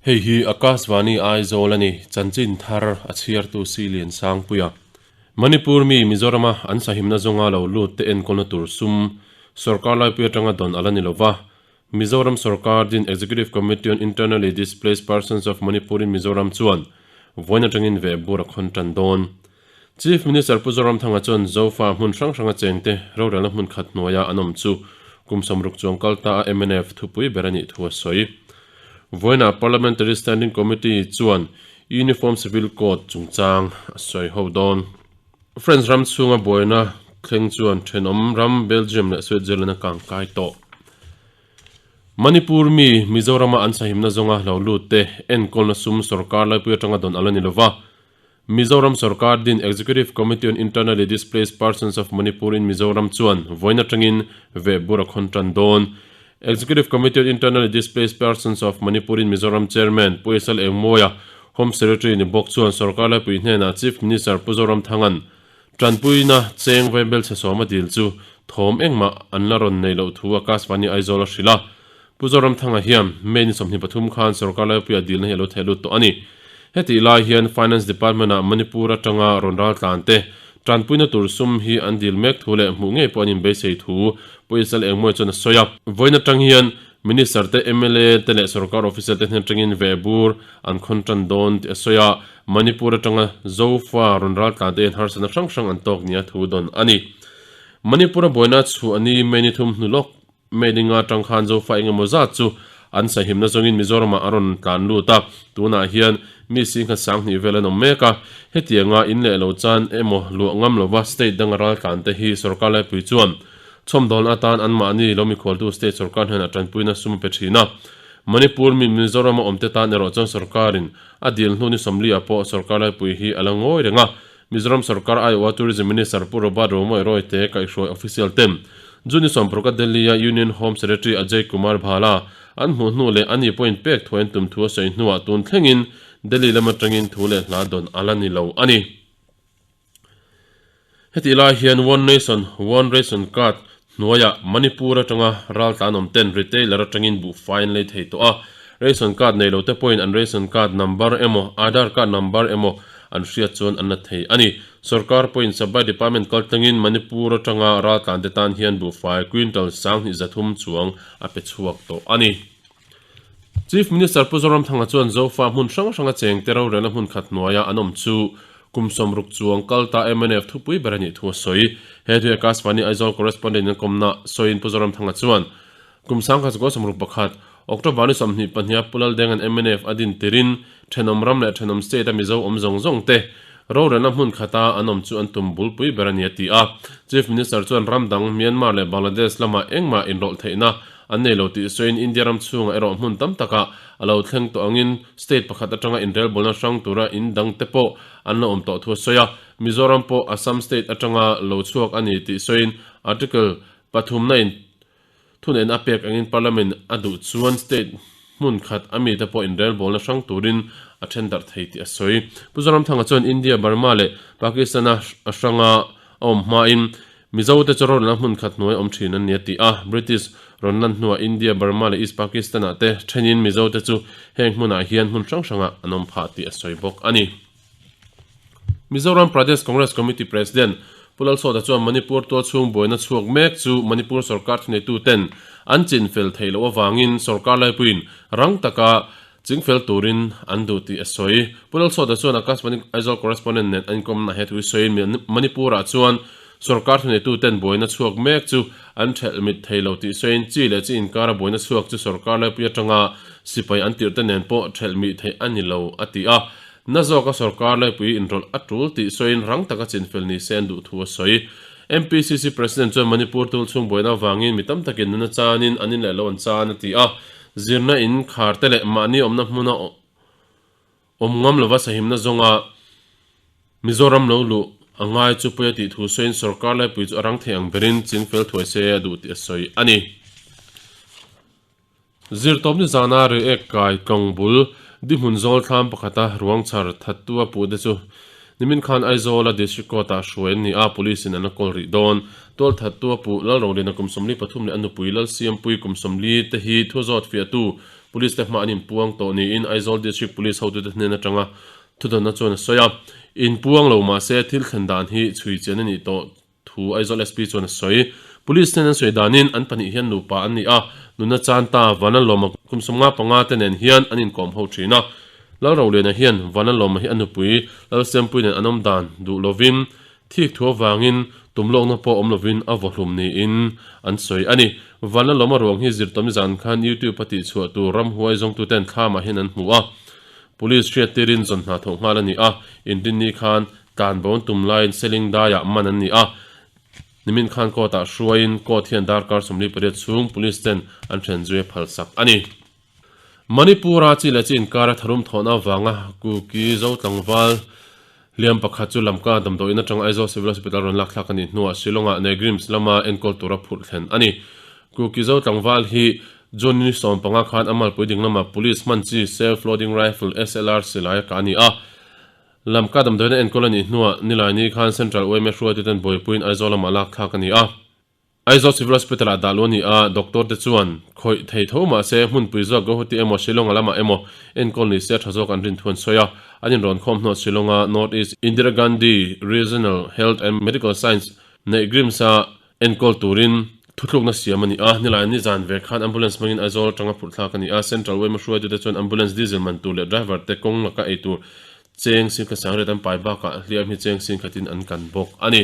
Hei hi Akashvani Aizawl a ni, chanchin thar a chhiartu Si Liansangpuia. Manipur mi Mizorama an sahimna zawnga lo lut te enkawlna tur sum sorkar laipui atanga dawn a la ni lova, Mizoram sorkar din Executive Committee on Internally Displaced Persons of Manipur in Mizoram chuan vawiin atangin veh bur a khawn tan dawn. Chief Minister Pu Zoramthanga chuan Zofa hmun hrang hranga chengte rorelna hmun khat hnuaia an awm chu kum 60 chuang kal ta a mnf thupui ber a nih thu a sawi. Vawiinah Parliamentary Standing Committee chuan Uniform Civil Code chungchang a sawi ho dawn. France ram chhunga buaina thleng chuan thenawm ram Belgium leh Switzerland a kangkai tawh. Manipur mi Mizorama an sahimna zawnga lo lut te enkawlna sum sorkar laipui atanga dawn a la ni lova. Mizoram sorkar din Executive Committee on Internally Displaced Persons of Manipur in Mizoram chuan vawiin atangin veh bur a khawn tan dawn. Executive Committee on Internally Displaced Persons of Manipur in Mizoram Chairman Pu Esal Engmawia, Home Secretary ni bawk chuan sorkar laipui hnenah Chief Minister Pu Zoramthanga'n tanpuina cheng vaibel chhe sawma dil chu thawm engmah an la rawn nei loh thu Akashvani Aizawl a hrilh a. Pu Zoramthanga hian May ni 23 khan sorkar laipuia dilna hi a lo theh lut tawh a ni. Hetih lai hian Finance Department-ah Manipur atanga rawn ral tlan te tanpuina tur sum hi an dil mek thu leh hmuh ngei pawh an inbeisei thu Pu Isal Engmawia chuan a sawi a. Vawiin atang hian Minister te, mla te leh sorkar officer te hnen atangin veh bur an khawn tan dawn tih a sawi a. Manipur atanga Zofa rawn ral tlan te hian harsatna hrang hrang an tawk nia thu dawn a ni. Manipur-a buaina chhuah ni May ni thum hnu lawk May ni nga atang khan Zofa engemaw zat chu an sahimna zawngin Mizoramah a rawn tlan lut a, tunah hian mi singkhat sanghnih vel an awm mek a. Hetianga in leh lo chan emaw luah ngam lova state danga ral tlan te hi sorkar laipui chuan chhawmdawlna atan anmahni lo mikhualtu state sorkar hnenah tanpuina sum a pe thin a. Manipur mi Mizorama awmte tan erawh chuan sorkarin a dil hnu ni 40 ah pawh sorkar laipui hi a la ngawi reng a. Mizoram sorkar aiawha Tourism Minister Pu Robert Romawia Royte kaihhruai official ten June ni 60 Delhi-a Union Home Secretary Ajay Kumar Bhalla an hmuh hnu leh ani pawhin pek thuai an tum thu a sawi hnuah tun thlengin Delhi lam atangin thu leh hla dawn a la ni lo a ni. Hetih lai hian One Nation, One Ration Card hnuaiah Manipur atanga raltlan awm ten retailer atangin buhfai an lei thei tawh a, ration card nei lote pawhin an ration card number emaw Aadhaar card number emaw an hriat chuan an la thei a ni. Sorkar pawhin Supply Department kaltlangin Manipur atanga raltlan te tan hian buhfai quintal 2300 chuang a pe chhuak tawh a ni. Chief Minister Pu Zoramthanga chuan Zofa hmun hrang hranga chengte rorelna hmun khat hnuaia an awm chu kum 60 chuang kal ta mnf thupui ber a nih thu a sawi. He thu hi Akashvani Aizawl Correspondent in a kawmna sawiin Pu Zoramthanga chuan kum 1961 October ni 22 a Pu Laldenga'n mnf a din tirin thenawm ram leh thenawm state a Mizo awm zawng zawng te rorelna hmun khata an awm chu an tum bulpui ber a ni a ti a. Chief Minister chuan ram dang Myanmar leh Bangladesh lamah engmah inrawlh theihna An nei lo tih sawiin India ram chhungah erawh hmun tam takah a lo thleng tawh angin state pakhat atanga inrelbawlna hrang tura in dang te pawh an lo awm tawh thu a sawi a. Mizoram pawh Assam state atanga lo chhuak a ni tih sawiin Article pathumna in thuneihna a pek angin Parliament a duh chuan state hmun khat a mite pawh inrelbawlna hrang turin a then darh thei tih a sawi. Pu Zoramthanga chuan India, Burma leh Pakistan-a hranga a awm hmain Mizote chu rawn la hmun khat hnuai awm thin an ni a ti a, British rawn lan hnuah India, Burma leh East Pakistan-ah te thenin Mizote chu heng hmunah hian hmun hrang hrangah an awm phah tih a sawi bawk a ni. Mizoram Pradesh Congress Committee President Pu Lalsawta chuan Manipur tualchhung buaina chhuak mek chu Manipur sorkar thuneituten an chinfel theih loh avangin sorkar laipuiin rang taka Chingfel turin an duh tih a sawi. Pu Lalsawta chuan Akashvani Aizawl Correspondent nen an inkawmna he thu i sawiin Manipur-ah chuan sorkar thuneituten buaina chhuak mek chu an thelh mit thei lo tih sawiin chi leh chi inkara buaina chhuak chu sorkar laipui atanga sipai an tirhte nen pawh thelh mih theih a ni lo a ti a. Na zawka sorkar laipui inrawlh a tul tih sawiin rang taka chinfel ni se an duh thu a sawi. MPCC President chuan Manipur tulchhung buaina avangin mi tam takin nuna chanin an inleh lo an chan a ti a. Zirna in khar te leh mahni awmna hmuna awm ngam lova sahimna zawnga Mizoram lo luh a ngai chu pawi a tih thu sawiin sorkar laipui chu a rang thei ang berin chingfel thuai se a duh tih a sawi a ni. Zirtawpni zana Reiek kai kawng bul Dihmun zawl thlam pakhata ruang chhar thattu a puh te chu Nimin khan Aizawl-a District Court-ah hruai an ni a, Police in an la kawl rih dawn. Tual thattu a puh Lalroliana kum 43 leh a nupui Lalsiampui kum 40 te hi thu zawt fiahtu Police te hma an inpuang tawh niin Aizawl District Police hotute hnen atanga thudawnna chuan a sawi a. Inpuang lo mahse thil thlen dan hi chhui chian a nih tawh thu Aizawl SP chuan a sawi. Police hnen an sawi danin an pahnih hian nupa an ni a, nuna chan ta Vanlalawma kum 55 te nen hian an inkawm ho thin a. Lalroliana hian Vanlalawma hi a nupui Lalsiampui nen an awm dan duh lovin Thik thu avangin tumlawkna pawh awm lovin a vawhlum niin an sawi a ni. Vanlalawma ruang hi zirtawm zan khan YouTube a tihchhuah tur ramhuai zawngtuten thlamah hian an hmu a. Police hriattirin zawn hna thawh nghal a ni a, inrinni khan tlanbo an tum laiin Seling daiah man an ni a. Nimin khan court ah hruaiin court hian darkar 48 chhung police ten an then zui a phalsak a ni. Manipur-a chi leh chi inkara tharum thawhna avanga Kuki Zo tlangval hliam pakhat chu Lamka damdawiin atanga Aizawl Civil Hospital rawn lak thlak a nih hnuah Shillong-ah Negrims lama enkawl tura phurh thlen a ni. Kuki Zo tlangval hi June ni 15 khan a malpui ding lama Police hman chi Self Loading Rifle, SLR, silai a kah a ni a. Lamka damdawiina enkawl a nih hnuah Nilaini khan Central yma hruaituten buaipuiin Aizawl lamah lak thlak a ni a. Aizawl Civil Hospital-ah dah luh a ni a, doctor te chuan khawih thei tho mah se hmunpui zawk Guwahati emaw Shillong-a lamah emaw enkawl ni se tha zawk an rin thu an sawi a. An inrawn khawm hnuah Shillong-a North East Indira Gandhi Regional Health and Medical Science neih Grimms-a enkawl turin thuthlukna siam a ni a. Nilai nizan ve khan ambulance hmangin Aizawl atanga phurh thlak a ni a, Central yma hruaitute chuan ambulance diesel man tur leh driver te kawng laka ei tur cheng singkhat sangriat an pai bakah hliam hi cheng singkhatin an kan bawk a ni.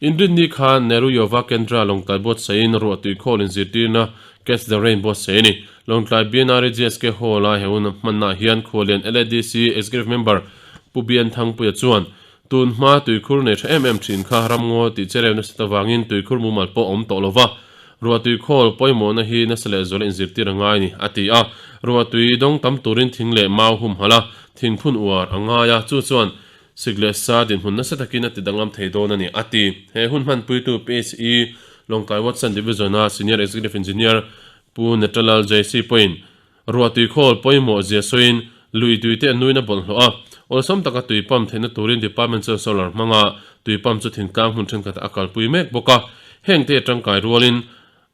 Inrinni khan Nehru Yuva Kendra Lawngtlai buatsaihin ruah tui khawl inzirtirna Catch the Rain buatsaih a ni. Lawngtlai BNREGSK Hall-a he hun hmannaah hian Khualian LADC Executive Member Pu Bian Thangpuia chuan, Tun hma tuikhur nei tha em em thin kha ramngaw tih che reu nasat avangin tuikhur mumal pawh a awm tawh lo va, ruah tui khawl pawimawhna hi nasa leh zuala inzirtir a ngai a ni, a ti a. Ruah tui dawng tam turin thing leh mau humhalh a, thingphun uar a ngai a, chu chuan Sik leh sa dinhmun nasa takin a ti danglam thei dawn a ni, a ti. He hun hmanpuitu PHE Lawngtlai Watson Division-a Senior Executive Engineer Pu Netralal JC pawhin ruah tui khawl pawimawh zia sawiin lui tui te a nuin a bawlhhlawh a, awlsam taka tui pump theihna turin department chuan solar hmanga tui pump chu thingtlang hmun thenkhatah a kalpui mek bawk a, hengte a tangkai rualin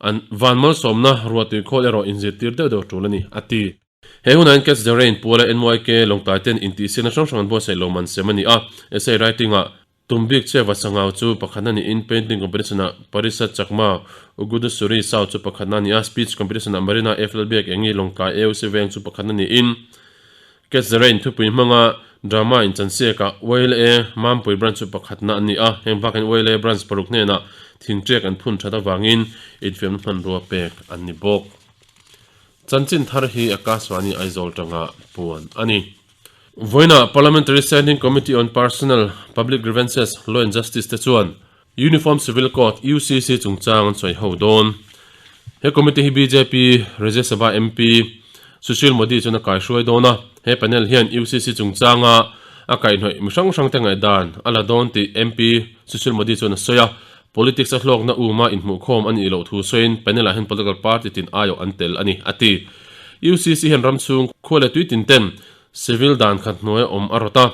an van malsawmna ruah tui khawl erawh inzirtir deuh deuh tul a ni, a ti. He hunah hian Catch the Rain puala NYK Lawngtlai ten intihsiakna hrang hrang an buatsaih lo man sem a ni a, essay writing ah Tumbik Cheva Sangau chu pakhatna niin Painting Competition ah Parisa Chakma Ugudusuri South chu pakhatna a ni a, Speech Competition ah Marina F Lalbiak Engi Lawngtlai AOC Veng chu pakhatna niin Catch the Rain thupui hmanga Drama inchansiak ah YLA Mampui Branch chu pakhatna an ni a, heng bakin YLA Branch paruk hnenah thingṭiak an phun that avangin infiamna hmanrua pek an ni bawk. Chanchin thar hi Akashvani Aizawl tanga puan a ni. Vawiinah Parliamentary Standing Committee on Personnel, Public Grievances, Law and Justice te chuan Uniform Civil Code, UCC, chungchang an sawi ho dawn. He committee hi bjp Rajya Sabha MP Sushil Modi chuan a kaihruai dawn a. He panel hian UCC chungchanga a kaihhnawih mi hrang hrangte ngaihdan a la dawn tih MP Sushil Modi chuan a sawi a. Politics a hlawkna uma inhmuhkhawm a nih loh thu sawiin panel-ah hian political party tin aiawh an tel a ni, a ti. UCC hian ram chhung khua leh tui tin ten civil dan khat hnuai awm a rawt a.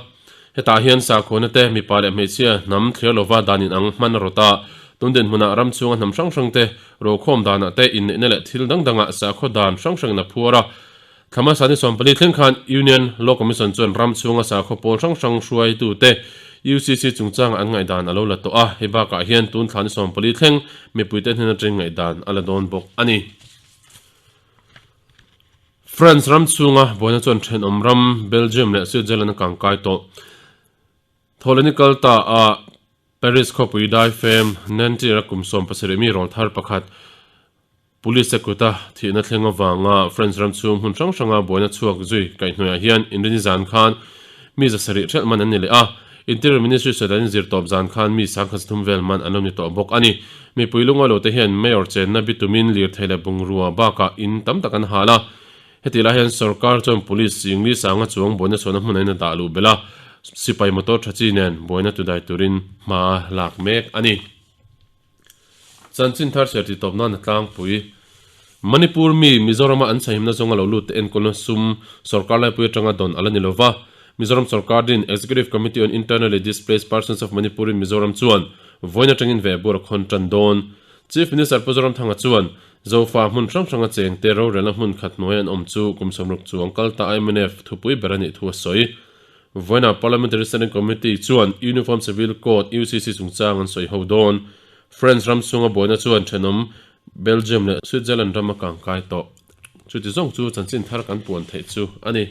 Hetah hian sakhuana te, mipa leh hmeichhia hnam thlir lova dan inang hman a rawt a. Tun dinhmunah ram chhunga hnam hrang hrang te rokhawm danah te inneihna leh thil dang dangah sakhaw dan hrang hrangin a phuar a. Thla hmasa ni 14 thleng khan Union Law Commission chuan ram chhunga sakhaw pawl hrang hrang hruaitute UCC chungchanga an ngaihdan a lo la tawh a, hei bakah hian tun thla ni 14 thleng mipuite hnen atangin ngaihdan a la dawn bawk a ni. France ram chhunga buaina chuan thenawm ram Belgium leh Switzerland a kangkai tawh. Thawhlehni kal ta a Paris khawpui daifem Nanterre-a kum 17 mi rawlthar pakhat Police te kuta thihna thleng avanga French ram chhung hmun hrang hranga buaina chhuak zui kaihhnuaiah hian inrini zan khan mi 700 ṭhelh man an ni leh a, Interior Ministry sawidanin zirtawp zan khan mi 130 vel man an lo ni tawh bawk a ni. Mipui lungawi lote hian Mayor chenna bitumin lirthei leh bungrua bakah in tam tak an hal a, hetih lai hian sorkar chuan police zingli sanga chuang buaina chhuahna hmunah in a dah luh belh a, sipai motor tha chi nen buaina tudai turin hma lak mek a ni. Chanchin thar chhiar titawp nan a tlangpui. Manipur mi Mizorama an chhahimna zawnga lo lut te enkawlna sum sorkar laipui atanga dawn a la ni lova. Mizoram sorkar din Executive Committee on Internally Displaced Persons of Manipur in Mizoram chuan vawiin atangin ve bur a khawn tan dawn. Chief Minister Pu Zoramthanga chuan, Zofa hmun hrang hranga chengte rorelna hmun khat hnuai an awm chu kum 60 chuang kal ta mnf thupui ber a nih thu a sawi. Vawiinah Parliamentary Standing Committee chuan Uniform Civil Code, UCC, chungchang an sawi ho dawn. France ram chhunga buaina chuan thenawm Belgium leh Switzerland ram a kangkai tawh. Chuti zawng chu chanchin thar kan puan theih chu a ni.